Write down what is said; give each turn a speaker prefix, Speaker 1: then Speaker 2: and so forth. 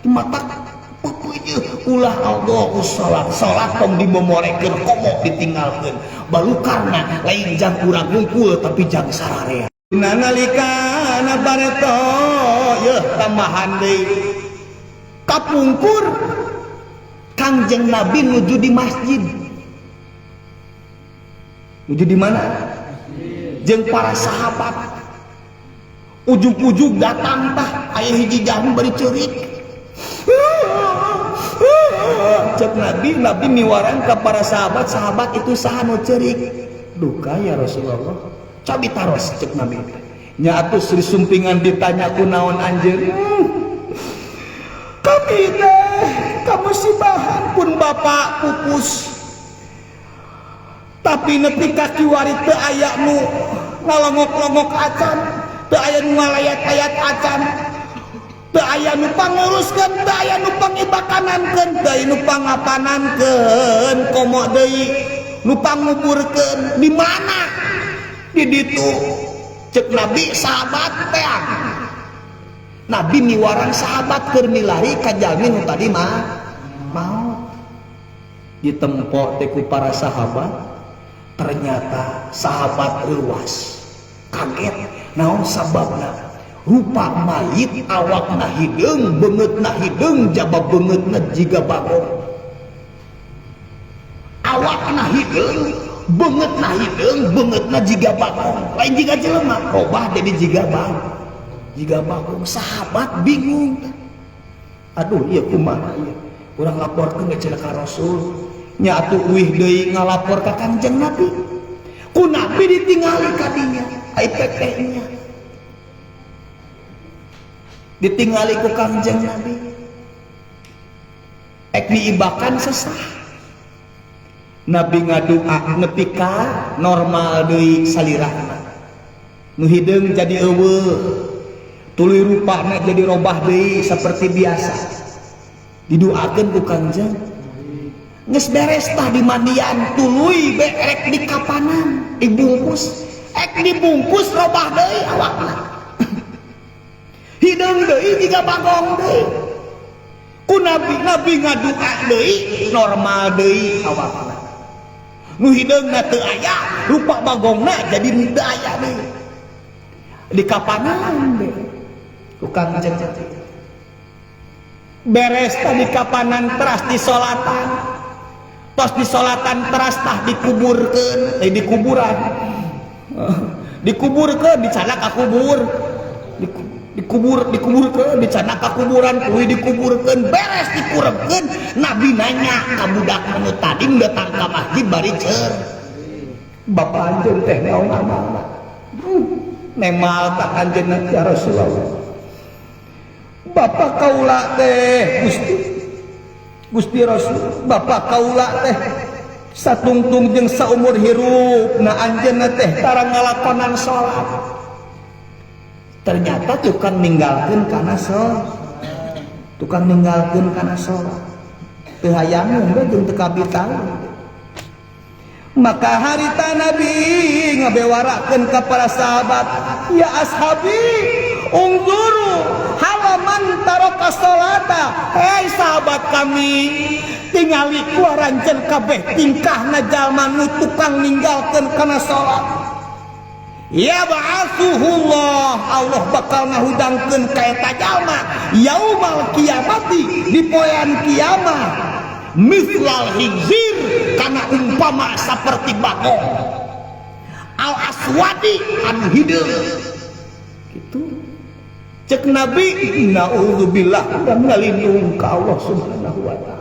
Speaker 1: Mata peupeuyeuh ulah Allah salat salat tong dimomorekeun komo ditinggalkeun balukarna lain jang urang ngumpul tapi jang sararea. Nalikana bareto yeuh tambahan deui kapungkur Kangjeng Nabi nuju di masjid, nuju di mana jeung para sahabat. Ujug-ujug datang tah aya hiji jalmi bari ceurik. Cek Nabi, Nabi miwarang ke para sahabat, "Sahabat, itu saha nu ceurik?" "Duka, ya Rasulullah." "Cobi taros," cek Nabi. Nya atuh Sri Sumpingan ditanya, "Ku naon anjeun?" "Kami teh kamusibahan pun bapak pupus, tapi nepi ka kiwari teu aya nu ngalongok-longok acan, teu aya nu ngalayat-layat acan, teu aya nu panguruskeun, teu aya nu pangibakanankeun, teu aya nu pangapanankeun, komo deui nu panguburkeun. Di mana? Di ditu." Cek Nabi, "Sahabat, teang." Nabi miwarang sahabat keur milari ka jalmi nu tadi mah maot. Ditempo teh ku para sahabat, ternyata sahabat reuwas kaget. Naon sababna? Rupa mayit awakna hideung, beungeutna hideung, jaba beungeutna jiga bagong. Awakna hideung, beungeutna hideung, beungeutna jiga bagong, lain jiga jelema, robah jadi jiga bagong, jiga bagong. Sahabat bingung, "Aduh, iya kumaha ieu? Urang laporkeun ge cenah ka Rasul." Nya atuh uih deui ngalapor ka Kangjeng Nabi. Ku Nabi ditingali kadinya, ai tetehnya ditingali ku Kangjeng Nabi, ek diibakan sesah. Nabi ngadua nepi ka normal deui salirana, nu hideung jadi euweuh, tuluy rupana jadi robah deui seperti biasa. Diduakeun ku Kangjeng. Geus beres tah dimandian, tuluy be rek dikapanan, dibungkus. Ek dibungkus robah deui awakna, hideung deui jiga bagong deui. Ku Nabi, Nabi ngadua deui, normal deui awakna, nu hideungna teu aya, rupa bagongna jadi teu aya deui. Dikapanan deui ku Kangjeng. Beres tadi kapanan, teras disolatan. Tos disolatan, teras tah dikuburkeun, eh, di kuburan, dikuburkeun, dicandak ka kubur, dikubur, dikuburkeun, dicandak ka kuburan, tuluy dikuburkeun. Beres dikurebkeun, Nabi nanya ka budak nu tadi datang ka masjid bari ceur, "Bapak anjeun teh naon amalna?" Nemal tak anjeunna, "Ya Rasulullah, bapak kaula teh, Gusti, Gusti Rasul, bapak kaula teh satungtung jeung saumur hirup na anjeunna teh tara ngalakonan salat." Ternyata tukang ninggalkeun kana salat, tukang ninggalkeun kana salat, teu hayangeun we jeung teu kabitaeun. Maka harita Nabi ngabewarakeun ka para sahabat, "Ya ashabi, unzuru halaman taraka salata." Hei sahabat kami, tingali ku aranjeun kabeh tingkahna jalma nu tukang ninggalkeun kana salat. Ya ba'atsuhullah, Allah bakal ngahudangkeun ka eta jalma yaumal kiamati, di poean kiamat, mislal khinzir, kana umpama seperti bagong, al aswadi, anu hideung. Gitu cek Nabi. Naudzubillah, urang ngalindung ka Allah Subhanahu wa Taala.